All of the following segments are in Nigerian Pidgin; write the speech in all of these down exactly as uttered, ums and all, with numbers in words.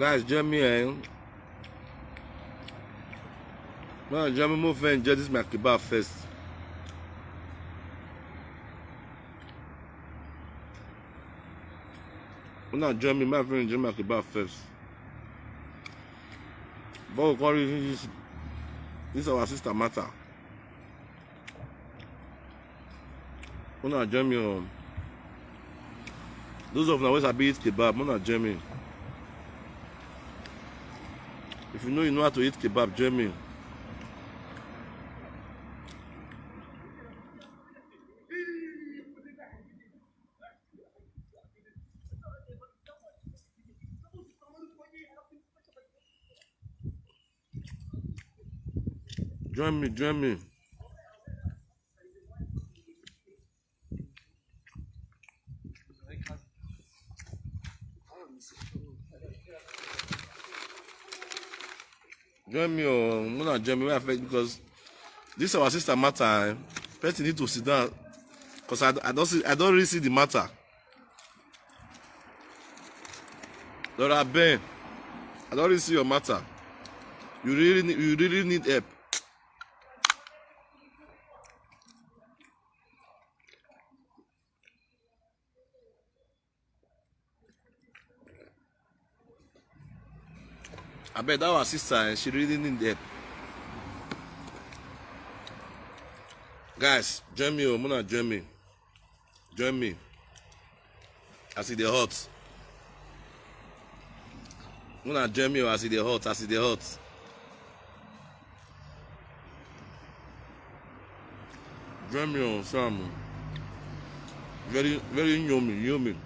Guys, join me, eh? Now, join me, move and enjoy this my kebab first. Now, join me, my friend, enjoy my kebab first. But we can't reason this, this our sister matter. Una join me, oh. Those of una wey sabi eat kebab, una join me. If you know you know how to eat kebab, join me. Join me, join me. Join me, oh, una join me, wey I first, because this our sister matter, eh? Person need to sit down, 'cause I, I don't see, I don't really see the matter. Laura Ben, I don't really see your matter. You really need, you really need help. I bet that our sister, eh, she really need help. Guys, join me, oh, una join me. Join me. As e dey hot. Una join me, oh, as e dey hot, as e dey hot. Join me, oh, Sam. Very, very yummy, yummy.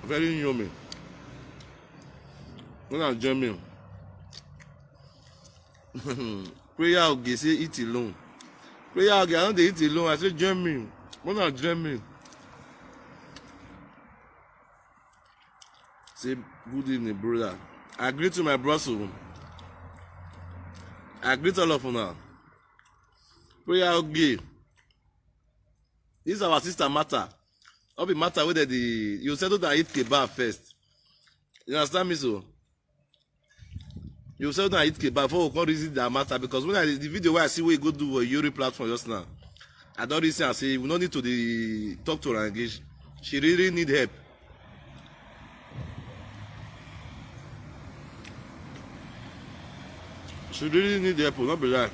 Very yummy. Una join me. Prayer Oge say eat alone. Prayer Oge, I no dey eat alone. I say join me. Una join me. Say good evening, brother. I greet you, my bros, oh. I greet all of una. Prayer Oge. This our sister matter. No be matter wey dem dey, you settle down eat kebab first. You understand me so? You settle down eat kebab before we come reason that matter, because when I, the video wey I see wey e go do for Yori platform just now, I don reason am say we no need to dey talk to her again. She really need help. She really need help, no be lie.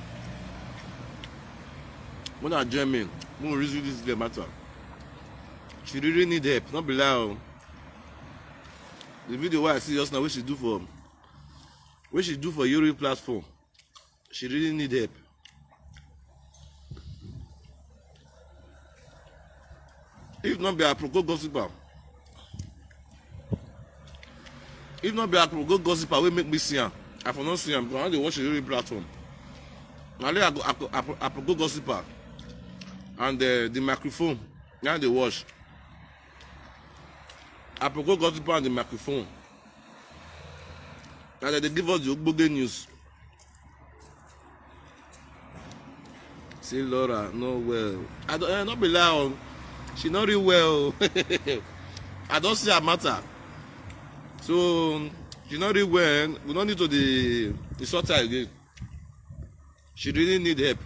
Una join me, make we reason this girl matter. She really need help, no be lie o. The video wey I see just now, wey she do for, wey she do for Yori platform, she really need help. If not be Aproko gossiper, if not be Aproko gossiper wey make me see am, I for no see am, because I no dey watch the Yori platform. Na only Aproko, Aproko gossiper and, uh, the microphone, na I dey watch. Aproko gossiper and the microphone. And dem dey give us the ogbonge news. Say Laura no well. I don't, eh, no be lie o. She no real well. I don see her matter. So she no real well. We no need to dey insult her again. She really need help.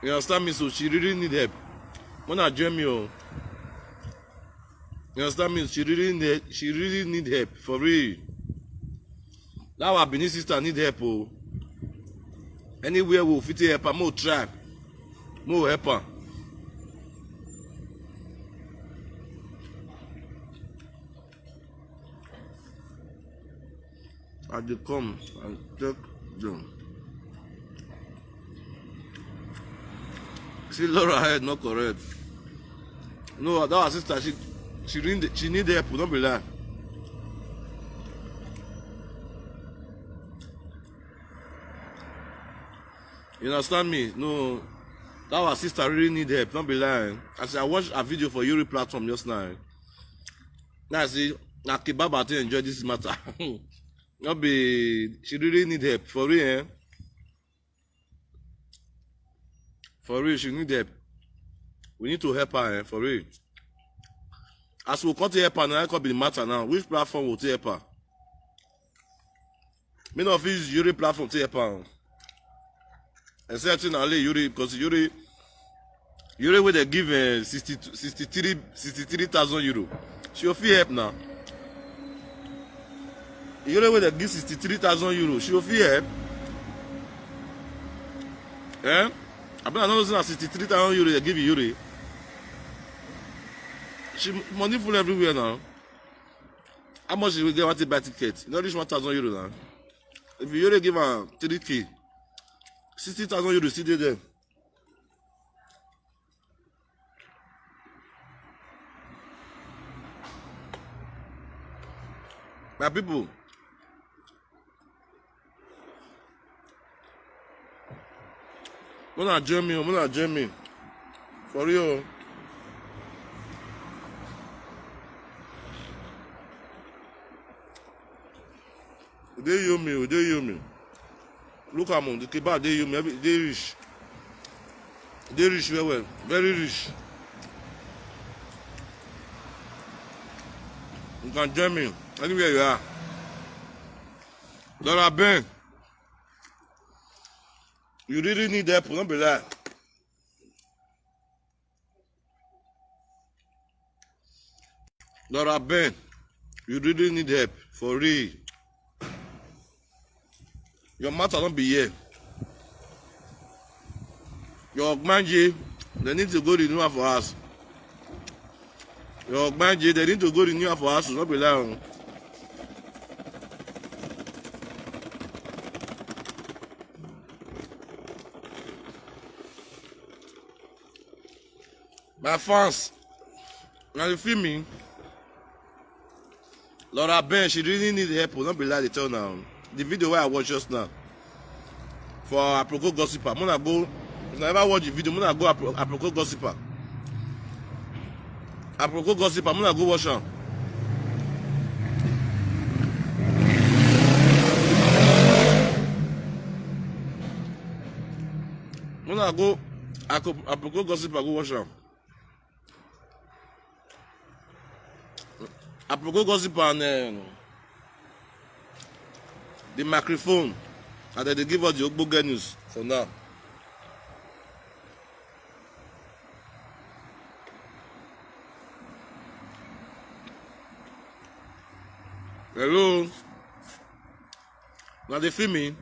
You understand me? So she really need help. Una join me o. You understand me? She really need, she really need help for real. That our Benin sister need help o. Anywhere we fit help her, mo try, mo help her. I dey come and take them. See, Laura head not correct. No, that our sister, she she need, she need help. Don't be lie. You understand me? No, that our sister really need help. Don't be lying. As I watch a video for Yuri platform just now, now I see na kebab I take enjoy this matter. Not be, she really need help for real, eh? For real, she need help. We need to help her, eh? For real. As we come to help her now, I come be the matter now. Which platform will take help her? Me no fit use Yuri platform to help am. Except say na only Yuri, because Yuri, Yuri wey dey give uh, sixty, sixty-three, sixty-three thousand euro. She go fit help now. Yuri wey dey give sixty-three thousand euro. She go fit help. Eh? I bet I know say na sixty-three thousand euro dey give Yuri. She money full everywhere now. How much you get want to buy ticket? You no reach one thousand euro now. If you only give am three k, sixty thousand euro still dey there. My people, una join me, una join me. For real. Dey yomi, dey yomi. Look am, the kebab dey yomi, every dey rich. Dey rich well well, very rich. You can join me anywhere you are. Dora Ben, you really need help, no be lie. Dora Ben, you really need help for real. Your matter no be here. Your ogbanje, they need to go renew am for us. Your ogbanje, they need to go renew am for us, no be lie o. My fans, now you feel me? Laura Ben, she really need help, no be lie dey tell now. The video wey I watch just now for Aproko Gossiper, muna go, if you never watch the video, muna go Apro- Aproko Gossiper. Aproko Gossiper, muna go watch am. Muna go Apro- Aproko Gossiper, go watch am. Aproko Gossiper and um, the microphone, and then they give us the ogbonge news for now. Hello? Now they feel me?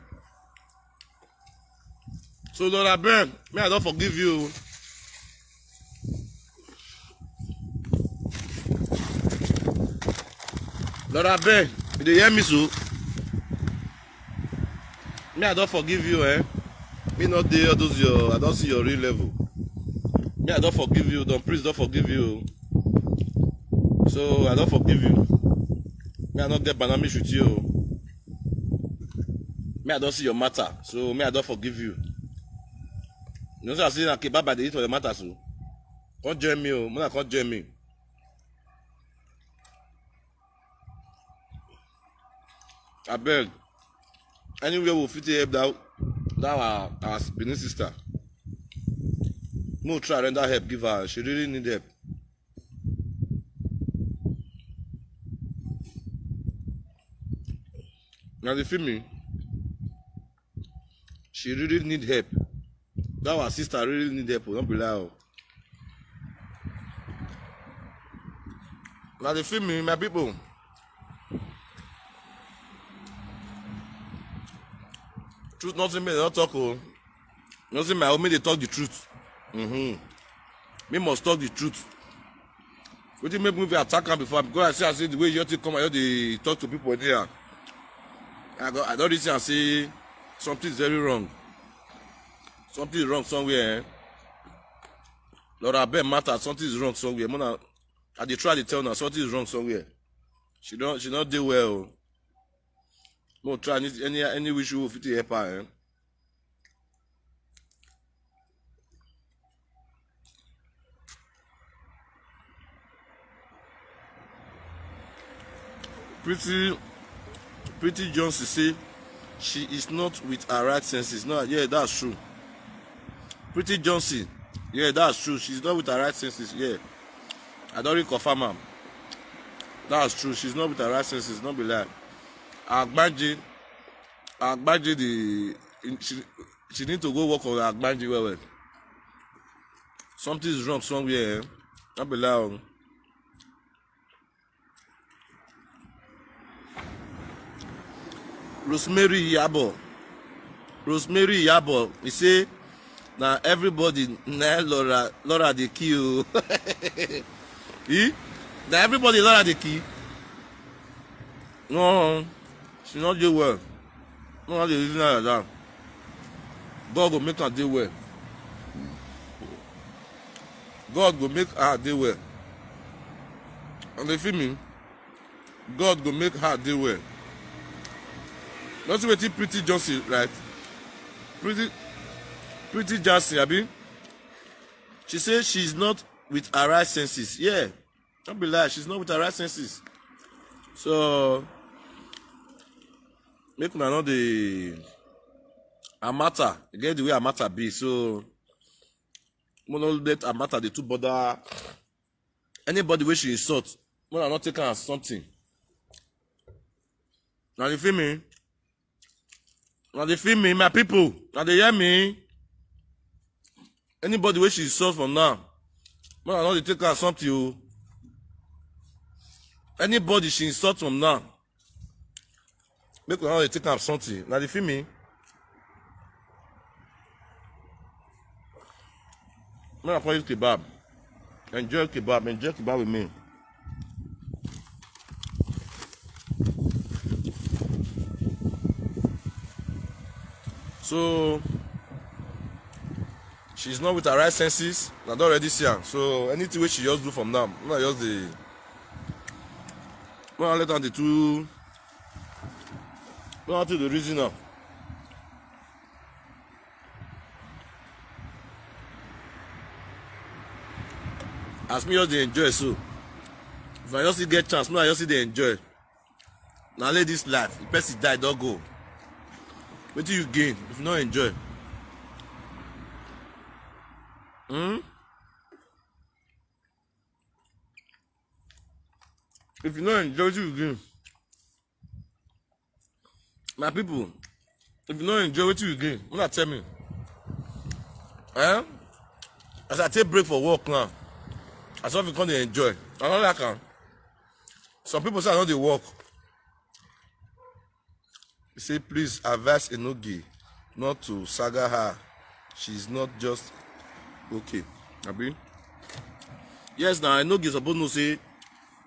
So Laura Ben, me I don't forgive you. Laura Ben, you dey hear me so? Me I don't forgive you, eh? Me not dey all those your, I don't see your real level. Me I don't forgive you, don't please don't forgive you. So I don't forgive you. Me I not get banamish with you. Me I don't see your matter, so me I don't forgive you. You know say I say na kebab I dey eat for the matter so. Come join me o, muna come join me. Abeg, anywhere we fit help that that our our Benin sister. Mo try render help give her, she really need help. Now the film me, she really need help. That our sister really need help, don't be lie. Now the film me, my people. Truth nothing me not talk oh. Nothing my own me they talk the truth. Mm-hmm. Me must talk the truth. Wetin make me attack am before because I see I see the way you take come and you dey talk to people there. I go I don reason am say something is very wrong. Something is wrong somewhere. Eh? Lord abeg matter something is wrong somewhere. Mona I dey try dey tell una something is wrong somewhere. She don she don dey well o. Mo try any any any which way fit help her. Eh? Pretty Pretty Johnson say she is not with her right senses. No, yeah, that's true. Pretty Johnson, yeah, that's true. She's not with her right senses. Yeah, I don't really confirm am. That's true. She's not with her right senses. Not be lie. Agbaje, Agbaje dey, she, she need to go work on Agbaje well well. Something is wrong somewhere, eh? No be lie o. Rosemary Iyabo. Rosemary Iyabo, e say na everybody na Laura, Laura dey kill o. Eh? Na everybody Laura dey kill? No, she no dey well. No dey reason her like that. God go make am dey well. God go make her dey well. And dey feel me? God go make her dey well. Notice wetin Pretty Johnson write. Pretty, Pretty Johnson, abi? She say she's not with her right senses. Yeah, no be lie, she's not with her right senses. So make una no dey, her matter, e get the way her matter be. So make no let her matter dey too bother anybody wey she insult. Make una no take am as something. Una dey feel me? Una dey feel me, my people? Una dey hear me? Anybody wey she insult from now, make una no dey take am as something o. Anybody she insult from now, make una no dey take am as something. Una dey feel me? Make una come eat kebab. Enjoy kebab. Enjoy kebab with me. So she's not with her right senses. I don already see am. So anything wey she just do from now, una just dey, una let am dey too, una take dey reason am. As me just dey enjoy so, if I just still get chance, make I just still dey enjoy. Na only this life, the person die don go. Wetin you gain if you no enjoy? Hmm? If you no enjoy, wetin you gain? My people, if you no enjoy, wetin you gain? Una tell me. Eh? As I take break for work now, I sef come dey enjoy. I no like am. Some people say I no dey work. He say, please advise Enogie not to saga her. She's not just okay. Abi? Yes, na Enogie suppose know say,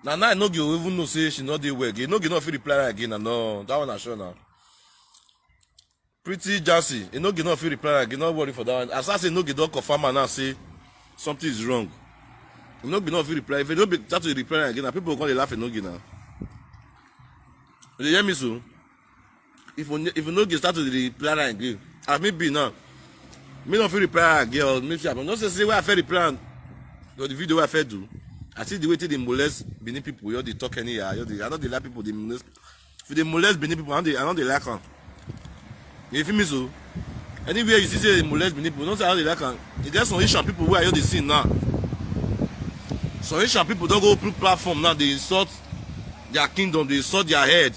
na now Enogie go even know say she no dey well again. Enogie no fit reply her again. Na no, that one na sure na. Pretty Jassy, Enogie no fit reply her again. No worry for that one. As I say, Enogie don confirm am now say something is wrong. Enogie no fit reply. If Enogie start to reply her again, na people go come dey laugh Enogie now. You dey hear me so? If Ono-, if Enogie start to dey reply her again, as me be now, me no fit reply her again. Or me fit happen. No say, say wey I fit reply am. Or the video wey I fit do, I see the way take dey molest Benin people. You dey talk anyhow. You dey, I no dey like people dey molest. If you dey molest Benin people, I no dey, I no dey like am. You feel me so? Anywhere you see say dey molest Benin people, no say I no dey like am. E get some Asian people wey I just dey see now. Some Asian people don go put platform now, dey insult their kingdom, dey insult their head.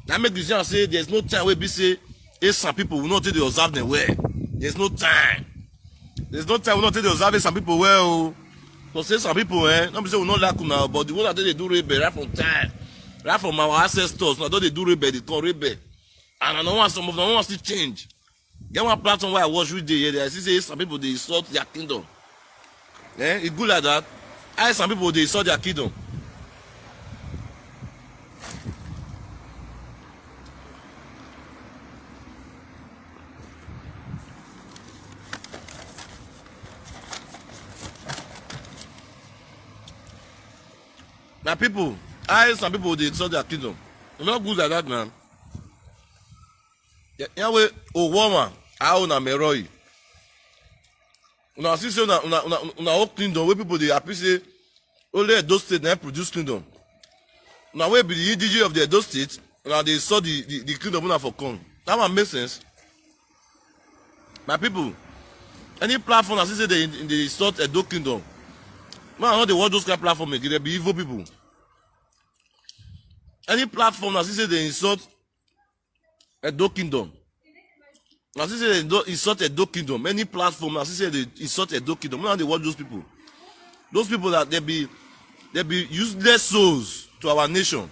That make you see am say there's no time wey be say Asian people will not take dey observe them well. There's no time. There's no time we not take dey observe Asian people well o. Because Asian people, eh, no be say we no like una, but the way that they dey do rebel right from time, right from our ancestors, una don dey do rebel, dey turn rebel. And I no want, some of them no want still change. Get one platform wey I watch every day here, I see say Asian people dey insult their kingdom. Eh, e good like that? How Asian people dey insult their kingdom? My people, how Asian people dey insult their kingdom? E no good like that, man. Yeah, yeah, we Owoma, how una meroi. Una see say una, una, una, una whole kingdom wey people dey happy say only Edo State na produce kingdom. Una wey be the E D G of the Edo State, una dey insult the, the, the kingdom una for come. That one make sense? My people, any platform that say they, they insult Edo kingdom, man, I no dey watch those kind of platform again. They be evil people. Any platform that say they insult Edo Kingdom. As I say, they don't insult Edo Kingdom. Any platform, as I say, they insult Edo Kingdom. Now they watch those people. Those people that they be they be useless souls to our nation.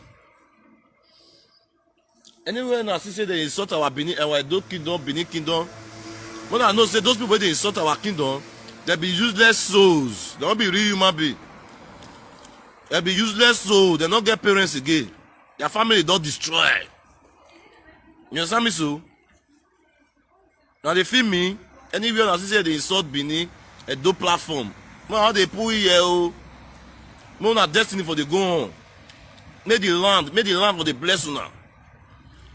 Anywhere now, as I say, they insult our Benin, our Edo Kingdom, Benin Kingdom. When I know say those people they insult our kingdom, they be useless souls. They don't be real human being. They be useless souls. They don't get parents again. Their family don't destroy. You understand me so? Now they feel me. Anywhere I see say they insult Benin, Edo platform. No, how they pull here, oh. No, na destiny for the go on. Make the land, make the land for the bless una.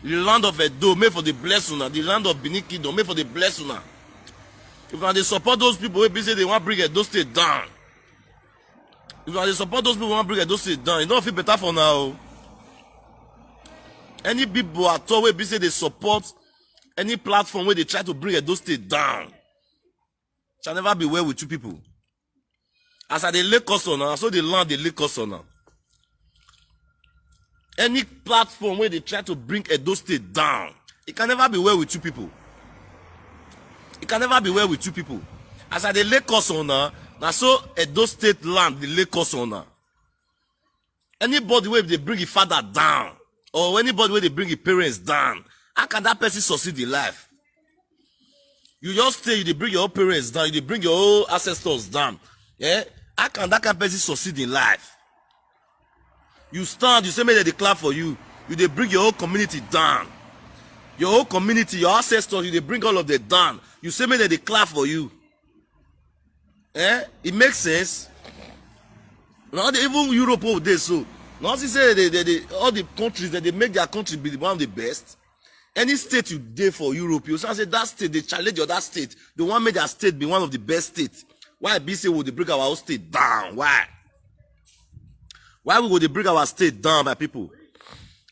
The land of Edo, make for the bless una. The land of Benin Kingdom, make for the bless una. If una dey support those people wey be say they wan bring Edo State down, if una dey support those people wey wan bring Edo State down, e no fit better for una o. Any people at all wey be say dey support any platform wey dey try to bring Edo State down, shall never be well with you people. As I dey lay curse on una, so the land dey lay curse on una. Any platform wey dey try to bring Edo State down, it can never be well with you people. It can never be well with you people. As I dey lay curse on una, na so Edo State land dey lay curse on una. Anybody wey dey bring him father down, or anybody wey dey bring him parents down, how can that person succeed in life? You just stay, you dey bring your own parents down, you dey bring your own ancestors down. Eh? How can that kind of person succeed in life? You stand, you say make dem dey clap for you. You dey bring your own community down. Your own community, your ancestors, you dey bring all of them down. You say make dem dey clap for you. Eh? It makes sense. Now they, even Europe over there, so now see say they, they, they, all the countries that they make their country be one of the best. Any state you dey for Europe, you say that state they challenge other state. They want make their state be one of the best states. Why be say we dey bring our own state down? Why? Why we go dey bring our state down, my people?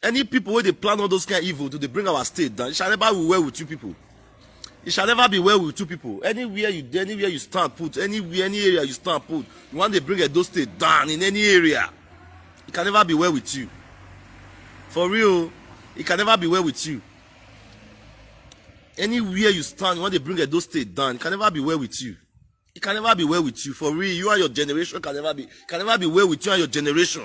Any people wey dey plan all those kind evil to dey bring our state down, it shall never be well with you people. It shall never be well with you people. Anywhere you dey, anywhere you stand put, anywhere, any area you stand put, you want to bring Edo State down in any area, it can never be well with you. For real, it can never be well with you. Anywhere you stand, you want to bring Edo State down, it can never be well with you. It can never be well with you. For real, you and your generation can never be can never be well with you and your generation.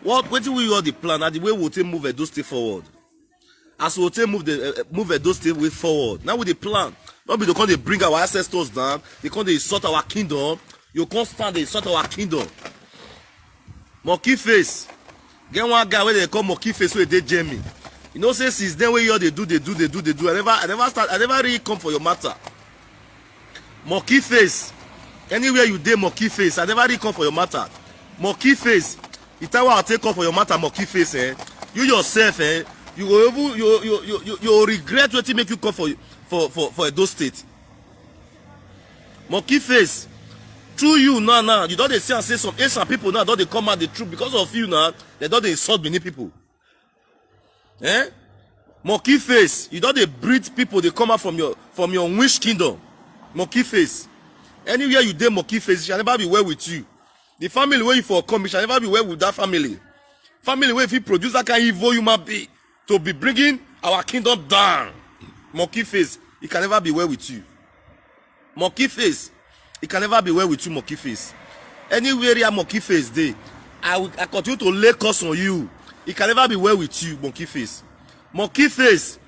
What wetin we all dey plan na the way we take move Edo State forward. As we take move the uh, move Edo State way forward, now we dey plan. No be to come dey bring our ancestors down, they come dey insult our kingdom. You come stand dey insult our kingdom. Monkey face. Get one guy wey dey call Monkey Face wey dey Germany. You know say since then wey you all dey do, dey do, dey do, dey do. I never, I never start, I never really come for your matter. Monkey Face. Anywhere you dey, Monkey Face. I never really come for your matter. Monkey Face. The time wey I take come for your matter, Monkey Face, eh? You yourself, eh? You go even you you you you, you go regret wetin make you come for for for for Edo State. Monkey Face. Through you now now, you don dey see am say some Asian people now don dey come out the truth because of you now. They don dey insult Benin people. Eh? Monkey Face, you don dey breed people dey come out from your from your wish kingdom. Monkey Face. Anywhere you dey, Monkey Face, it shall never be well with you. The family wey you for come, it shall never be well with that family. Family wey fit produce that kind evil human being to be bringing our kingdom down. Monkey Face, it can never be well with you. Monkey Face, it can never be well with you, Monkey Face. Anywhere your Monkey Face dey, I will I continue to lay curse on you. It can never be well with you, Monkey Face. Monkey Face,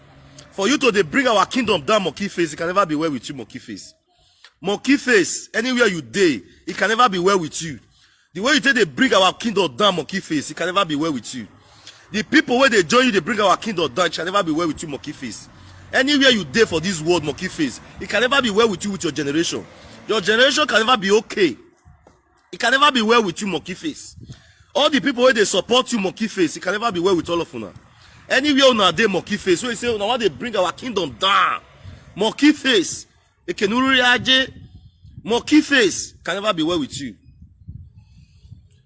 for you to dey bring our kingdom down, Monkey Face, it can never be well with you, Monkey Face. Monkey Face, anywhere you dey, it can never be well with you. The way you take dey bring our kingdom down, Monkey Face, it can never be well with you. The people wey dey join you dey bring our kingdom down, it can never be well with you, Monkey Face. Anywhere you dey for this world, Monkey Face, it can never be well with you with your generation. Your generation can never be okay. It can never be well with you, Monkey Face. All the people wey dey support you, Monkey Face, it can never be well with all of una. Anywhere una dey, Monkey Face, wey say una wan dey bring our kingdom down, Monkey Face, Ekenuri Aje, Monkey Face, can never be well with you.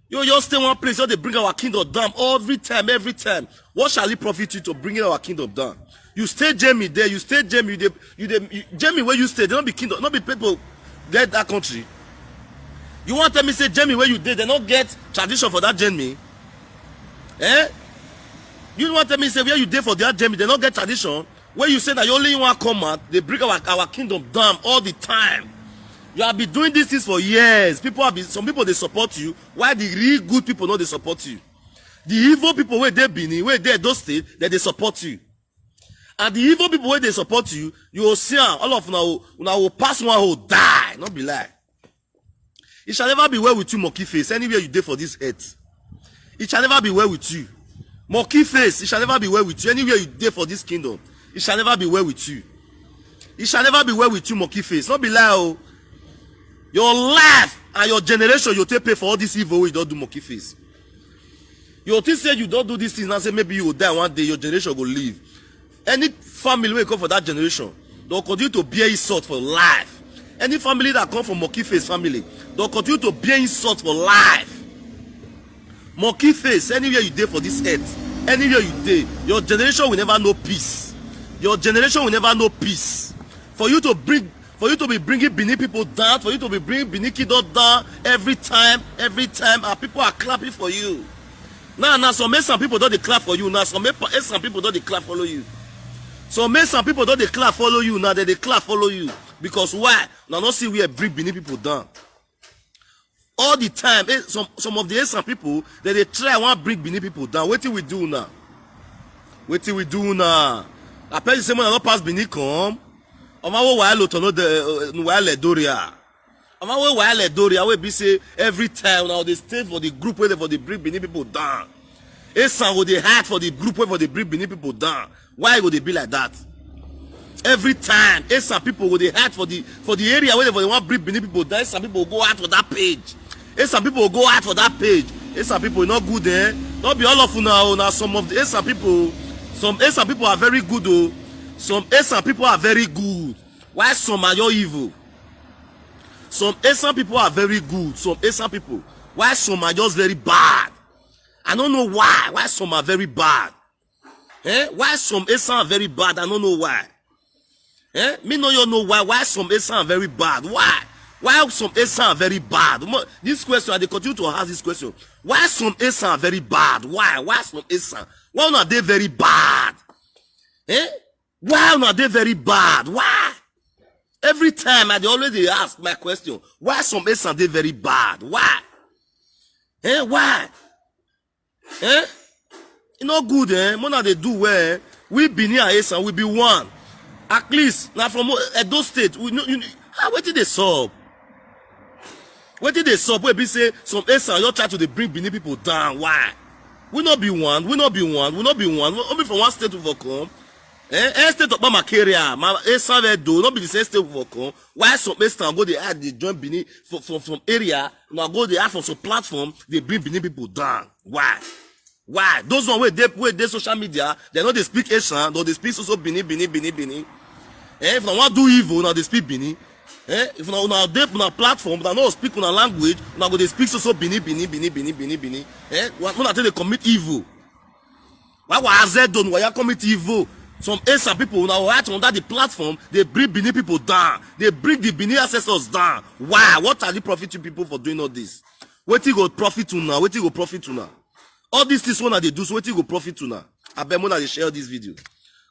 You just stay one place, just dey bring our kingdom down every time, every time. What shall it profit you to bring our kingdom down? You stay Jamie there, you stay Jamie, you dey, you dey, you, Jamie where you stay, they don't be kingdom, not be people get that country. You want tell me say Jamie where you dey, they not get tradition for that Jamie? Eh? You wan tell me say where you dey for their Germany, they no get tradition? Where you say that you only wan come out, they bring our, our kingdom down all the time. You have been doing these things for years. People have been, some people, they support you. Why the real good people no dey support you? The evil people wey dey Benin, wey dey Edo State, that they support you. And the evil people wey dey support you, you go see am, all of una go, una go pass one hole die. No be lie. It shall never be well with you, monkey face, anywhere you dey for this earth. It shall never be well with you. Monkey face, it shall never be well with you. Anywhere you dey for this kingdom, it shall never be well with you. It shall never be well with you, monkey face. No be lie o. Your life and your generation, you take pay for all this evil wey you don do, monkey face. You think say you don do this thing now, say maybe you go die one day, your generation go live. Any family wey come for that generation, they'll continue to bear insult for life. Any family that come from monkey face family, they'll continue to bear insult for life. Monkey face, anywhere you dey for this earth, anywhere you dey, your generation will never know peace. Your generation will never know peace. For you to bring, for you to be bringing Benin people down, for you to be bringing Benin kingdom down every time, every time, and people are clapping for you. Now, now some Esan people don dey clap for you. Now some Epa-, Esan people don dey clap follow you. Some Esan people don dey clap follow you. Now they dey clap follow you because why? Now no see where bring Benin people down. All the time, eh, some, some of the Esan people, they dey try wan bring Benin people down. Wetin we do now? Wetin we do now? I tell you say, when I no pass Benin come, ọmọ wo wàá lò tọ̀nà de, eh, wàá lẹ̀ dórí à. Ọmọ wo wàá lẹ̀ dórí à, wey be say every time now they stay for the group wey dey for the bring Benin people down. Esan go dey hide for the group wey for the bring Benin people down. Why e go dey be like that? Every time, Esan people go dey hide for the, for the area wey dey for the one bring Benin people down. Esan people go out for that page. Esan people go out for that page. Esan people, e no good, eh? No be all of una o. Na some of the Esan people, some Esan people are very good o. Some Esan people are very good. Why some are your evil? Some Esan people are very good. Some Esan people. Why some are just very bad? I don't know why. Why some are very bad? Eh? Why some Esan are very bad? I don't know why. Eh? Me no, you know why. Why some Esan are very bad? Why? Why some Esan are very bad? Mo-, this question, I dey continue to ask this question. Why some Esan are very bad? Why? Why some Esan? Why una dey very bad? Eh? Why una dey very bad? Why? Every time I dey always dey ask my question. Why some Esan dey very bad? Why? Eh? Why? Eh? E no good, eh? Mona dey do well. We Benin and Esan, we be one. At least, na from Edo State. We no, you, ah, wetin dey sup? Wetin dey sup? Wey be say some Esan, you try to dey bring Benin people down. Why? We no be one. We no be one. We no be one. We only from one state we for come. Eh? Eh, state of Mama Keria, ma Esan Edo, no be the same state we for come. Why some Esan go dey add, dey join Benin for, for, from area? Now go dey add for some platform, they bring Benin people down. Why? Why? Those one wey dey, wey dey social media, they no dey speak Esan, they dey speak so so Benin, Benin, Benin, Benin. Eh, if una wan do evil, now dey speak Benin. Eh, if una, una dey una platform, una no speak una language, una go dey speak so so Benin, Benin, Benin, Benin, Benin, Benin. Eh, una take dey commit evil. Why wa azedo, why you commit evil? Some Esan people, una right under the platform, they bring Benin people down. They bring the Benin ancestors down. Why? What are the profit you people for doing all this? Wetin go profit una? Wetin go profit una? All these things una dey do, so wetin go profit una? Abeg, mona dey share this video.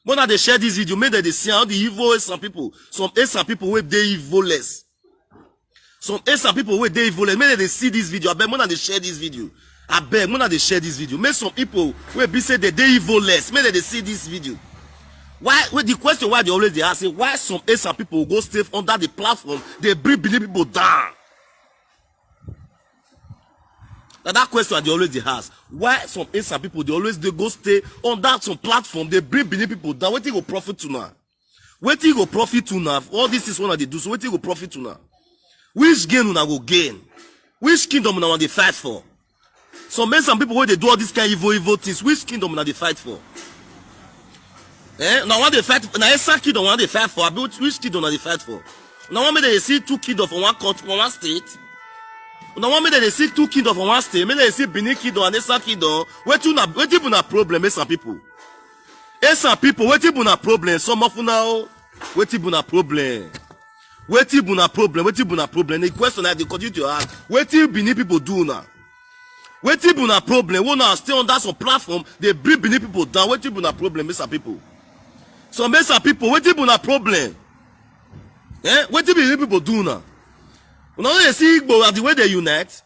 Mona dey share this video. Make dem dey see how the evil Esan people, some Esan people wey dey evil less. Some Esan people wey dey evil less. Make dem dey see this video. Abeg, mona dey share this video. Abeg, mona dey share this video. Make some people wey be say they dey evil less, make dem dey see this video. Why? Well, the question why they always dey ask say why some Esan people go stay under the platform, they bring Benin people down. Now that question I dey always dey ask. Why some Esan people dey always dey go stay on that some platform, they bring Benin people down? Wetin go profit una? Wetin go profit una? All these things una dey do, so wetin go profit una? Which gain una go gain? Which kingdom una wan dey fight for? Some Esan people wey dey do all these kind evil, evil things, which kingdom una dey fight for? Eh? Una wan dey fight, na Esan kingdom una dey fight for? Abi which, which kingdom una dey fight for? Una wan make dem dey see two kingdom for one country, for one state? Una wan make dem dey see two kingdom for one state? Make dem dey see Benin kingdom and Esan kingdom? Wetin una, wetin be una problem, Esan people? Esan people, wetin be una problem? Some of una o, wetin be una problem? Wetin be una problem? Wetin be una problem? The question I dey continue to ask, wetin Benin people do una? Wetin be una problem? Wey una stay under some platform dey bring Benin people down. Wetin be una problem, Esan people? Some Esan people, wetin be una problem? Eh? Wetin Benin people do una? Una no dey see Igbo as the way they unite?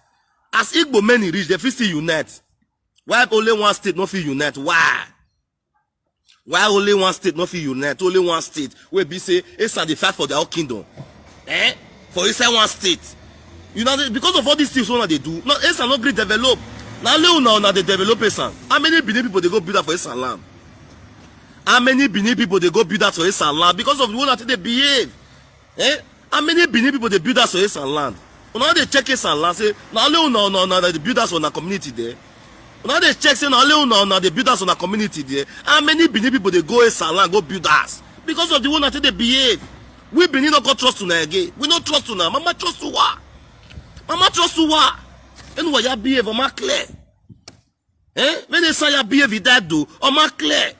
As Igbo many reach, they fit still unite. Why only one state no fit unite? Why? Why only one state no fit unite? Only one state wey be say Esan dey fight for their own kingdom. Eh? For inside one state. You know, because of all these things wey una dey do, no, Esan no gree develop. Na only una, una dey develop Esan. How many Benin people dey go build am for Esan land? How many Benin people dey go build am for Esan land because of the way una take dey behave? Eh? How many Benin people dey build house for Esan land? Una no dey check Esan land, say na only una, una, una dey build house for una community there. Una no dey check say na only una, una dey build house for una community there. How many Benin people dey go Esan land go build house? Because of the way una take dey behave. We Benin no go trust una again. We no trust una. Mama trust Uwa. Mama trust Uwa. Anyway, ya behave, Mama clear. Eh? When they say ya behave that do, Mama clear.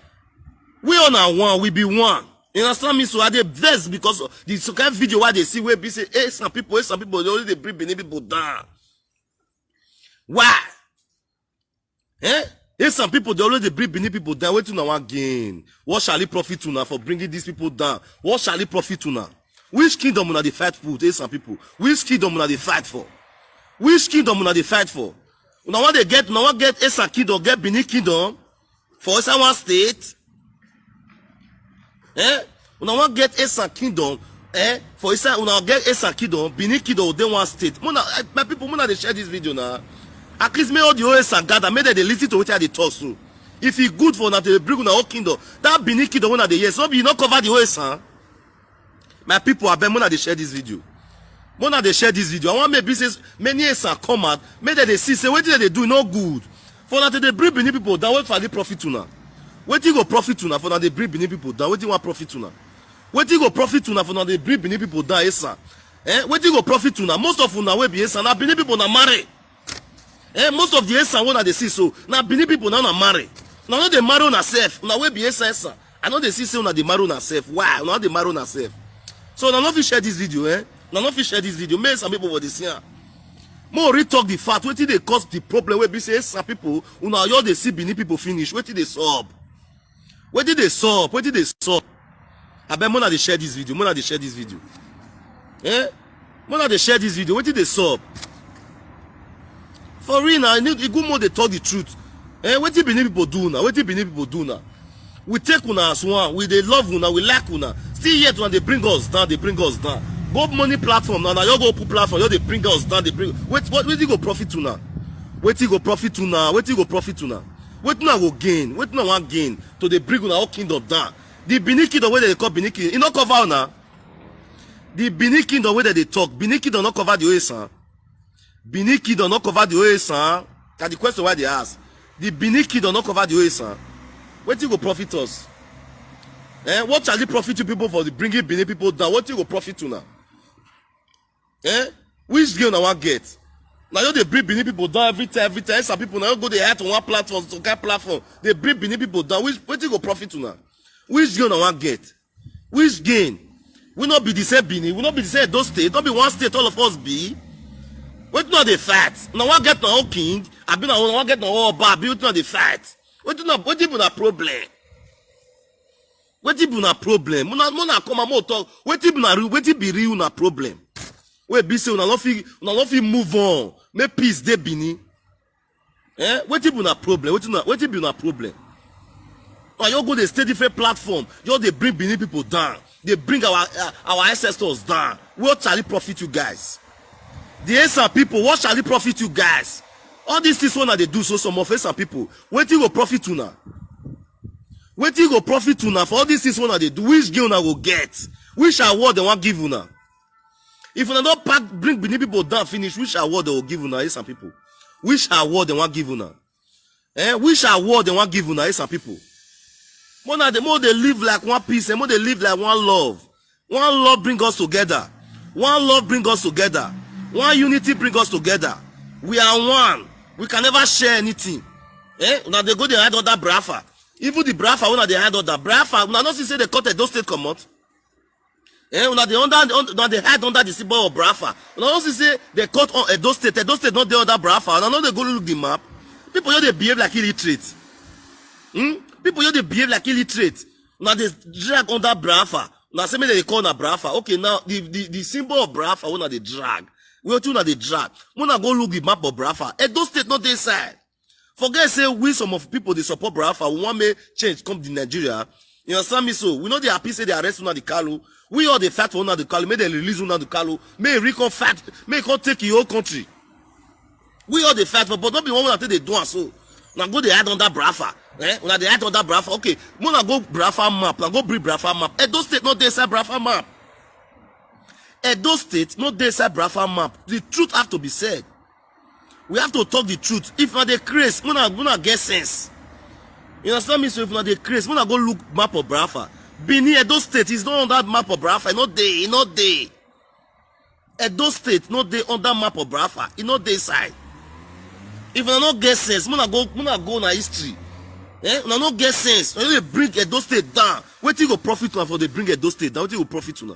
We all na one, we be one. You understand me? So I dey vex because of the kind video wey I dey see wey be say, hey, some people, hey, some people, they only dey bring Benin people down. Why? Eh? Hey, some people, they always dey bring Benin people down. Wetin una wan gain? What shall it profit una for bringing these people down? What shall it profit una? Which kingdom una dey fight for, hey, some people? Which kingdom una dey fight for? Which kingdom una dey fight for? Una wan dey get, una wan get Esan kingdom, get Benin kingdom for inside one state? Eh? Una wan get Esan kingdom, eh? For inside, una get Esan kingdom, Benin kingdom dey one state. Una, eh, my people, una dey share this video now. At least make all the whole Esan gather, make dem dey listen to wetin I dey talk so. If e good for una to dey bring una own kingdom, that Benin kingdom wey una dey hear, so be e no cover the whole Esan. My people, abeg, una dey share this video. Una dey share this video. I wan make be say many Esan come out, make dem dey see say wetin dem dey do no good. For una to dey bring Benin people down, wetin for dey profit una? Wetin go profit una for una dey bring Benin people down? Wetin wan profit una? Wetin go profit una for una dey bring Benin people down, Esan? Eh? Wetin go profit una? Most of una wey be Esan, na Benin people una marry. Eh, most of the Esan wey una dey see so, na Benin people na una marry. Una no dey marry una sef, una wey be Esan, Esan. I no dey see say una dey marry una sef. Why? Una no dey marry una sef. So una no fit share this video, eh? Una no fit share this video. Make some people for dey see am. Make we really talk the fact, wetin dey cause the problem wey be say Esan people, una just dey see Benin people finish. Wetin dey sup? Wetin dey sup? Wetin dey sup? Abeg, una dey share this video. Una dey share this video. Eh? Una dey share this video. Wetin dey sup? For real na, e good make we dey talk the truth. Eh? Wetin Benin people do una? Wetin Benin people do una? We take una as one. We dey love una. We like una. Still yet una dey bring us down. Dey bring us down. Go money platform now. Now you go put platform. You dey bring us down. Dey bring. Wait, what? Wetin go profit una? Wetin go profit una? Wetin go profit una? Wetin una go gain? Wetin una wan gain to dey bring una whole kingdom down? The Benin kingdom wey dem dey call Benin kingdom, e no cover una. The Benin kingdom wey dem dey talk, Benin kingdom no cover the whole Esan. Benin kingdom no cover the whole Esan. Na the question wey I dey ask. The Benin kingdom no cover the whole Esan. Wetin go profit us? Eh? What shall it profit you people for the bringing Benin people down? Wetin go profit una? Eh? Which gain una wan get? Now you dey bring Benin people down every time, every time. Some people now go dey hide on one platform, some kind platform. Dey bring Benin people down. Which, wetin go profit una? Which gain una wan get? Which gain? We no be the same Benin. We no be the same Edo State. No be one state all of us be. Wetin una dey fight? Una wan get una own king? Abi una wan get una own Oba? Abi wetin una dey fight? Wetin una, wetin be una problem? Wetin be una problem? Una, una come and talk. Wetin be una real, wetin be real una problem? Wey be say una no fit, una no fit move on. Make peace dey Benin. Eh? Wetin be una problem? Wetin una, wetin be una problem? Una just go dey stay different platform. Just dey bring Benin people down. Dey bring our, uh, our ancestors down. What shall it profit you guys? The Esan people, what shall it profit you guys? All these things wey una dey do so, some of Esan people, wetin go profit una? Wetin go profit una for all these things wey una dey do? Which gain una go get? Which award dem wan give una? If una don pack, bring Benin people down finish, which award dem go give una, Esan people? Which award dem wan give una? Eh? Which award dem wan give una, Esan people? Make una dey, make we dey live like one piece, eh? Make we dey live like one love. One love bring us together. One love bring us together. One unity bring us together. We are one. We can never share anything. Eh? Una dey go dey hide under Biafra. Even the Biafra wey una dey hide under Biafra, una no see say dem cut Edo State comot? Eh, una dey under, under, una dey hide under the symbol of Biafra. Una no see say they cut on Edo State. Edo State no dey under Biafra. Una no dey go look the map. People just dey behave like illiterate. Hmm? People just dey behave like illiterate. Una dey drag under Biafra. Una say make dem dey call una Biafra. Okay, now the, the, the symbol of Biafra wey una dey drag. Wetin una dey drag? Una go look the map of Biafra. Edo State no dey inside. Forget say we, some of people dey support Biafra. We wan make change come the Nigeria. You understand me? So we no dey happy say they arrest Nnamdi Kanu. We all dey fight for Nnamdi Kanu. Make dem release Nnamdi Kanu. Make he come fight. Make he come take him whole country. We all dey fight for, but no be one una take dey do am so. Una go dey hide under Biafra. Eh? Una dey hide under Biafra. Okay, una go Biafra map. Una go bring Biafra map. Edo State no dey inside Biafra map. Edo State no dey inside Biafra map. The truth have to be said. We have to talk the truth. If una dey craze, una, una get sense. You understand me? So if una dey craze, una go look map of Biafra. Benin, Edo State is not on that map of Biafra. E no dey, e no dey. Edo State no dey under map of Biafra. E no dey inside. If una no get sense, una go, una go na history. Eh? Una no get sense. Una dey bring Edo State down. Wetin go profit una for dey bring Edo State down? Wetin go profit una?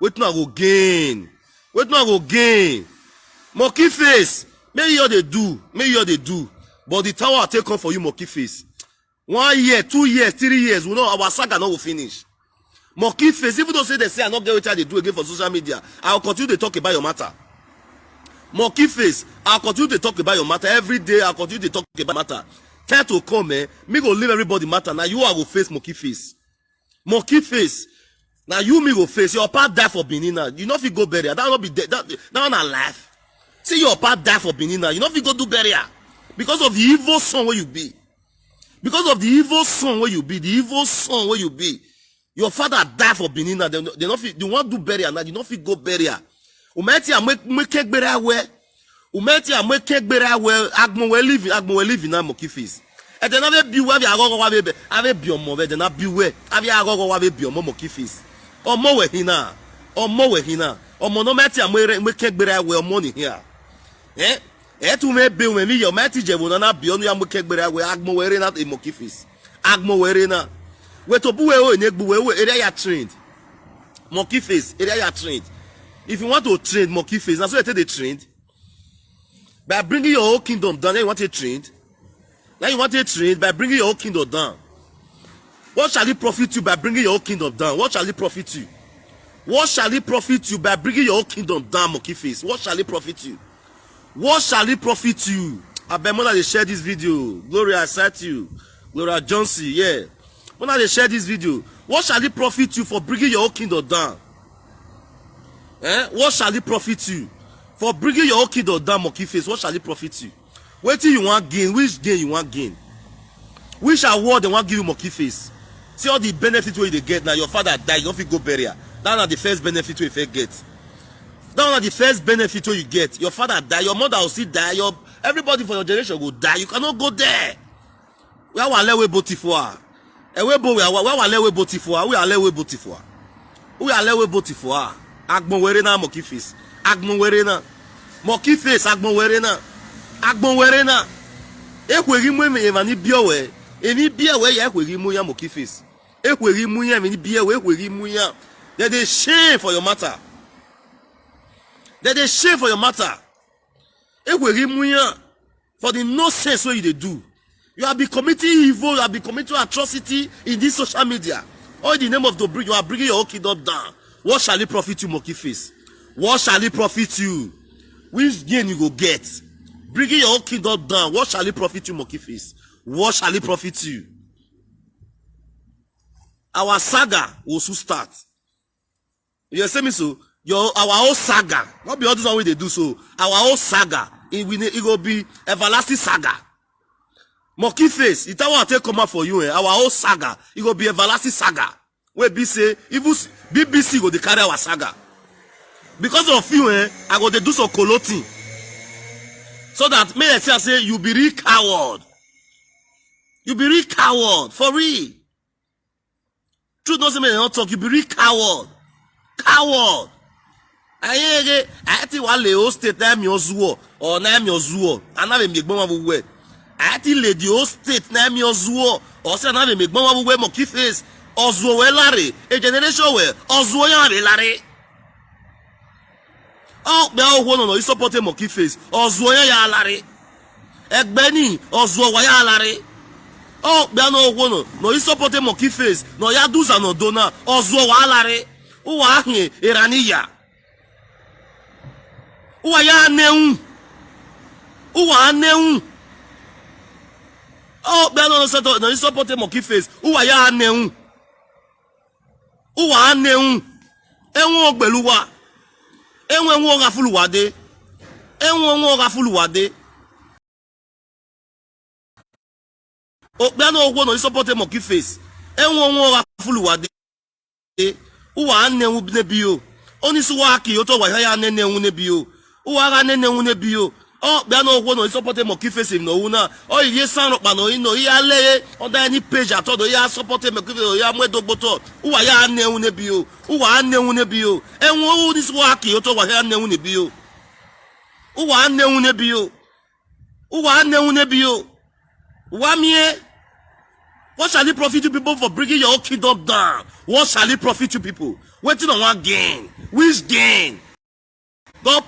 Wetin una go gain? Wetin una go gain? Monkey face, make you all dey do, make you all dey do. But the tower take come for you, monkey face. One year, two years, three years, we know our saga no go finish. Monkey face, even though say they say I no get wetin I dey do again for social media, I go continue dey talk about your matter. Monkey face, I go continue dey talk about your matter every day. I go continue dey talk about matter. Time to come, eh? Me go leave everybody matter. Now you, I go face, monkey face. Monkey face. Now you, me go face. Your papa die for Benin now. You no fit go burial. That no be de-, that, that one na life. See, your papa die for Benin now. You no fit go do burial because of the evil son wey you be. Because of the evil son wey you be, the evil son wey you be. Your father die for Benin now. They, they no fit, they wan do burial now. You no fit go burial. Umeti amwe-, mwekegbere awe. Umeti amwekegbere awe. Agbon we living, agbon we living now, monkey face. Ede na be biwe, abi agogo wa be, abi bi omo be, ede na biwe, abi agogo wa be bi omo, monkey face. Omo we hina. Omo we hina. Omo no meti amwe re-, mwekegbere awe, omo ni here. Eh? Eh, tu me be we mi yo, meti je wo na na bi onu ya mwekegbere awe, agbon we re na, e, monkey face. Agbon we re na. We to bu we o, ne gbu we o, area ya trained. Monkey face, area ya trained. If you want to train, monkey face, na so they take dey trained. By bringing your whole kingdom down, now you want to trained. Now you want to trained by bringing your whole kingdom down. What shall it profit you by bringing your whole kingdom down? What shall it profit you? What shall it profit you by bringing your whole kingdom down, monkey face? What shall it profit you? What shall it profit you? Abeg, una dey share this video. Gloria, I cite you. Gloria Johnson, yeah. Una dey share this video. What shall it profit you for bringing your whole kingdom down? Eh? What shall it profit you for bringing your whole kingdom down, monkey face? What shall it profit you? Wetin you wan gain? Which gain you wan gain? Which award they wan give you, monkey face? See all the benefit wey you dey get now. Your father die, you no fit go burial. That na the first benefit wey you fit get. That na the first benefit wey you get. Your father die, your mother go still die, your, everybody for your generation go die. You cannot go there. Where wale we boti for? E we bo we, where wale we boti for? We ale we boti for. We ale we boti for. Agbon were na, monkey face. Agbon were na. Monkey face, agbon were na. Agbon were na. Ekweghi mu eme ema ni biowe. Eni biowe ya ekweghi mu ya, monkey face. Ekweghi mu ya, eni biowe, ekweghi mu ya. They dey shame for your matter. They dey shame for your matter. Ekweghi mu ya. For the nonsense wey you dey do. You have been committing evil, you have been committing atrocity in this social media. All in the name of the bring, you are bringing your own kingdom down. What shall it profit you, monkey face? What shall it profit you? Which gain you go get? Bringing your own kingdom down. What shall it profit you, monkey face? What shall it profit you? Our saga will soon start. You see me so? Your, our whole saga. Not be all this one we dey do so. Our whole saga. It will, it go be everlasting saga. Monkey face. It will take come out for you, eh? Our whole saga. It go be everlasting saga. We be say, even s-, B B C go dey carry our saga. Because of you, eh? I go dey do some coloting. So that may I say, say you be real coward. You be real coward. For real. Truth no say me no talk, you be real coward. Coward. Ayege, I think one Leo State na mi ozuo, or na mi ozuo. I na be mi gbon wa we. I think Lady O State na mi ozuo, or say na be mi gbon wa we, monkey face. Ozuo we lare, a generation we, ozuo ya be lare. Oh, be oh no no, you support a monkey face. Ozuo ya ya lare. Egbeni, ozuo wa ya lare. Oh, be no oh no no, you support a monkey face. No ya duza no dona. Ozuo wa lare. Uwa ahi, eraniya. Uwa ya neun. Uwa neun. Oh, be no no, no, you support a monkey face. Uwa ya neun. Uwa neun. Enwe ogbeluwa. Enwe enwe oga fuluwa de. Enwe enwe oga fuluwa de. Okpia no ogwo no support a monkey face. Enwe enwe oga fuluwa de. Uwa neun ne bi o. Oni suwa ki oto wa ya ne neun ne bi o. Uwa ga ne neun ne bi o. Oh, be no ogwo no support a monkey face him no una. Oh, ye san ro pa no ino ya le. On da any page at all, ya support a monkey face, ya mwe dogboto. Uwa ya neun ne bi o. Uwa neun ne bi o. Enwe oni suwa ki oto wa ya neun ne bi o. Uwa neun ne bi o. Uwa neun ne bi o. Uwa mie. What shall it profit you people for bringing your own kingdom down? What shall it profit you people? Wetin on one gain? Which gain? God